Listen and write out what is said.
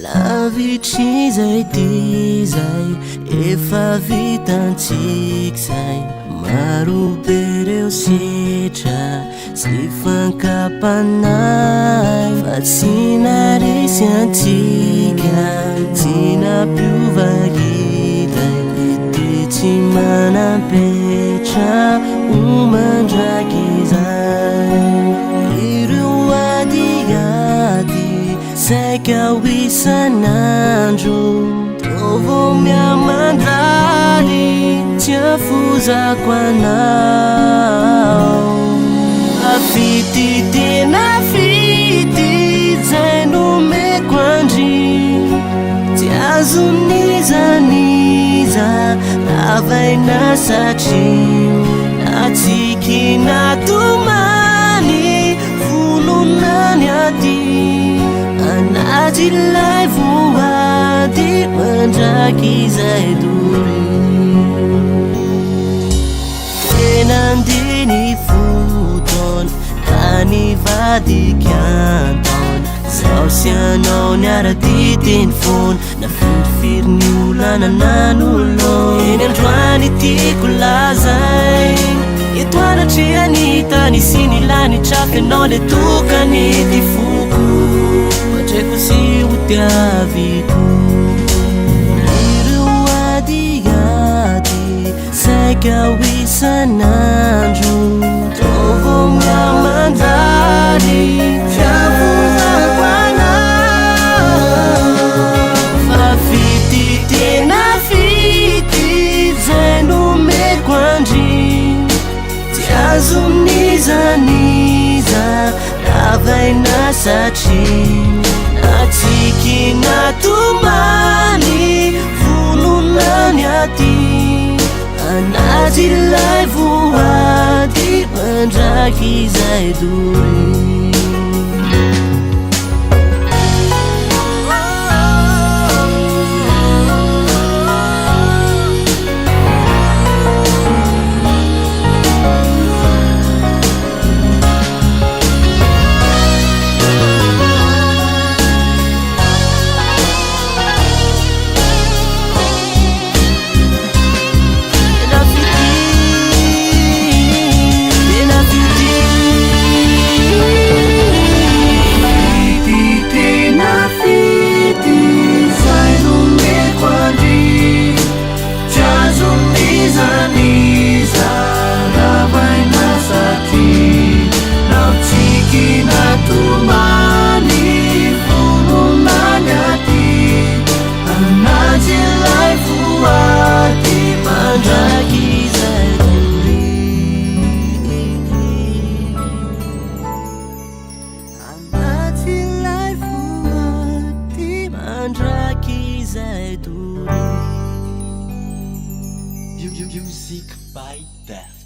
Lavitr'izay ty zay efa vitantsika zay. Marobe reo setra sy fankampanahy fa tsy naresy antsika, tsy nampiova kitay. Ity tsy manam-petra ho mandrakizay. Ireo adiady saika ho isan'andro tô vao mihamandany tsy afozako anao. Fity tena fity zay nomeko andry, tsy azon'iza n'iza ravaina satria natsiky natomany vonona ny aty anaty ilay voady mandrakizay doria. Tena andeha ny fotoana ka nivadika an-taona. Zaho sy anao niara-dia teny foana, na firifiry ny olana nanoloana. Eny androany tiako lazaina, eto anatrehan'ny tany sy ny lanitra f'ianao le tokany ty foko, matraiko sy ho tiaviko. Ireo adiady saika ho isan'andro tô vao mihamandany tsy afozako anao. Fa fity tena fity zay nomeko andry, tsy azon'iza n'iza ravaina satria natsiky natomany vonona ny aty anaty ilay voady mandrakizay doria. Tena fitia, tena fitia. Fity tena fity zay nomeko andry, tsy azon'iza n'iza ravaina satria natsiky natomany vonona ny aty anaty ilay voady mandrakizay doria. Anaty ilay voady mandrakizay doria. Music by Death.